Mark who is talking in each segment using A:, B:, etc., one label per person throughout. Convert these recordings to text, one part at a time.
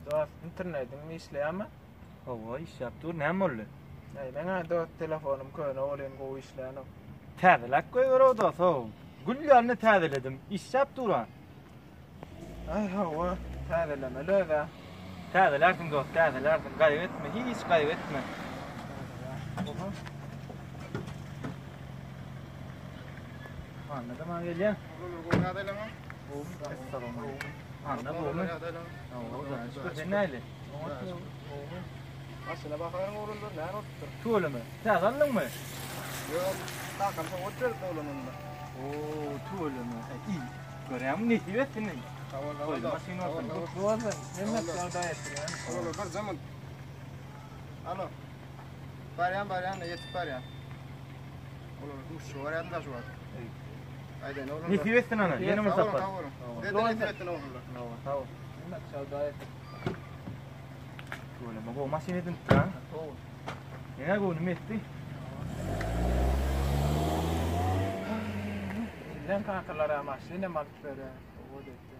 A: Dost, internetiň işleýärmi?
B: Hawa, işläp dur. Näme boldy?
A: Äý, meň-ä dost telefonym köne welin gowy işlänok.
B: Täzeläp goýber-ow dost-ow. Gül ýalyny täzeledim. Işläp dur-a.
A: Aý, hawa, täzelemeli öz-ä.
B: Täzelärsiň dost, täzelärsiň. Gaýgy etme, hiç gaýgy etme. Anna-da maňa gelýär. Assalamualaikum. Anna gowmy? Hawa, şükür sen nähili?
A: Maşyna bakaryň oglanlar näme bolupdyr?
B: Tüweleme. Täze aldyňmy?
A: Ýok, kakam sowgat beripdi oglanynda.
B: Oo, tüweleme. Eý, görýäňmi nesip etsin.
A: Sag bol, sag bol.
B: Maşyn bolsun.
A: Gutly bolsun. Hemme söwda etdirýän. Oglanlar bir zaman. Alo. Barýan, barýan, ýetip barýan. Olar duşuşyga barýardy da şu wagt. Aýdaýyn oglanlar.
B: Nesip etsin ana, ýene bir sapar.
A: Sag boluň, sag boluň. Size-de nesip etsin oglanlar.
B: Sag bol.
A: Hemme söwda etdir.
B: Tüweleme gowy maşyn edinipdir ha.
A: Gowy.
B: Meňä göwnüm ýetdi.
A: Indem kakalara maşyn hem alyp berýär. Gowy diýdi.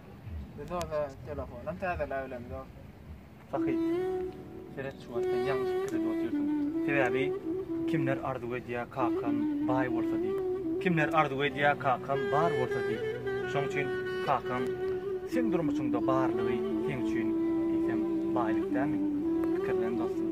A: Biz bolsa telefonam täzeläp bilemzok.
B: Sahyt, seret şu wagt sen ýalňyş pikir edip otyrsyň. Sebäbi kimler arzuw edýär kakam baý bolsa diýip. Kimler arzuw edýär kakam bar bolsa diýip. Şoň üçin kakaň seň durmuşyňda barlygy seň üçin diýsem baýlyk dälmi? Pikirlen dostum.